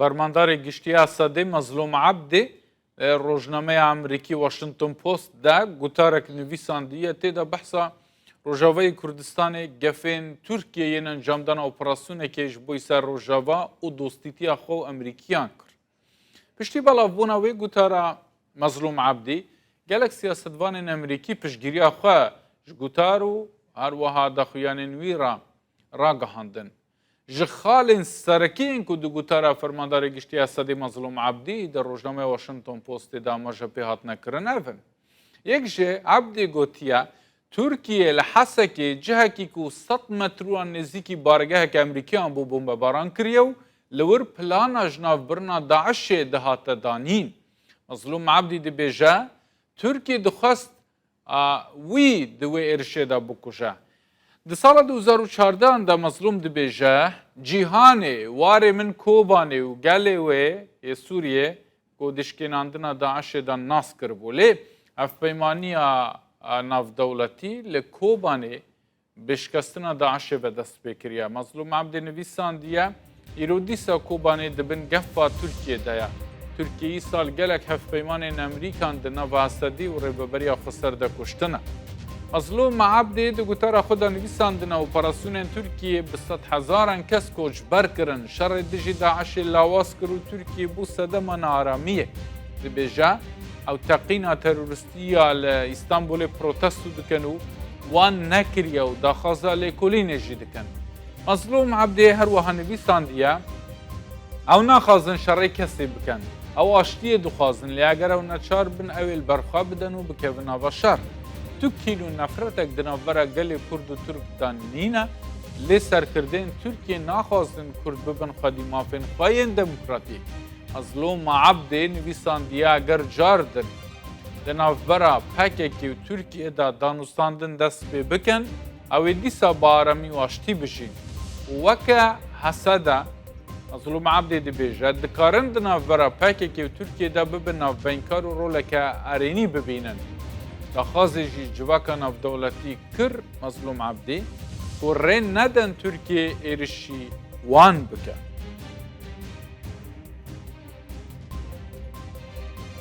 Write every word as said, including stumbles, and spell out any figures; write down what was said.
Fermandarê Giştî ya Esedê Mezlûm Ebdî, e, rojnameya Amerîkî Washington Post de gutarek nivîsandiye, tê de behsa Rojavayê Kurdistanê gefên Tirkiyê yên encamdana operasyonekê ji bo ser Rojava û dostîtiya xwe û Amerîkiyan kir. Piştî belavbûna wê gutara Mezlûm Ebdî, gelek siyasetvanên Amerîkî piştgiriya xwe ji gutar û her wiha daxuyanên wî re ragihandin. Ji xalên serekî yên ku di gutara Fermandarê Giştî ya Sedê Mezlûm Ebdî di rojnameya Washington Postê de amaje pê hatine kirin ev in. Yek jî Ebdî gotiye, Tirkiye li Hesekê cihekî ku sed metran nêzîkî bargeheke Amerîkiyan bû bombebaran kiriye û li wir plana ji navbirina DAIŞê dihate danîn. Mezlûm Ebdî dibêje, Tirkiye dixwest a, wî di wê êrişê de bikuje. Di sala du hezar û çardeh de Mezlûm dibêje, Cîhanê, warê min Kobanê û gelê wê yê Sûriyê ku di şikênandina DAIŞê de nas kiribû. Lê hevpeymaniya, a, navdewletî li Kobanê bi şikestina DAIŞê ve dest pê kiriye. Mezlûm Ebdê nivîsandiye, Îro dîsa Kobanê di bin gefa Tirkiyê de ye. Tirkiye îsal gelek hevpeymanên Amerîkan di nava Esedî û rêveberiya Xweser de kuştine. Mezlûm Ebdê di gotara xwe de nivîsandine, operasyonên Tirkiyê bi sedhezaran kes koçber kirin, şerê dijî DAIŞê lawaz kir û Tirkiye bû sedema naaramiyê. Dibêje, ew teqîna terorîstî ya li Îstanbulê protesto dikin û wan nekiriye û daxwaza lêkolînê jî dikin. Mezlûm Ebdê her wiha nivîsandiye, Ew naxwazin şerê kesê bikin. Ew aştiyê dixwazin, lê eger ew neçar bin, ew ê li ber xwe bidin û bikevin nava şer. Tu kîn û nefretek di navbera gelê Kurd û Tirk de nîne, lê serkirdeyên Tirkiyê naxwazin Kurd bibin xwedî mafên xwe yên demokratîk. Mezlûm Ebdê nivîsandiye, eger cardin di navbera P K K û Tirkiyê de danûstandin dest pê bikin, ew ê dîsa bi aramî û aştî bijîn. Û weke Hesede, Mezlûm Ebdê dibêje, dikarin di navbera P K K û Tirkiyê de bibin navbeynkar û roleke erênî bibînin. Daxwazê jî civaka navdewletî kir Mezlûm Ebdî ku rê nedin Tirkiye êrişî wan bike.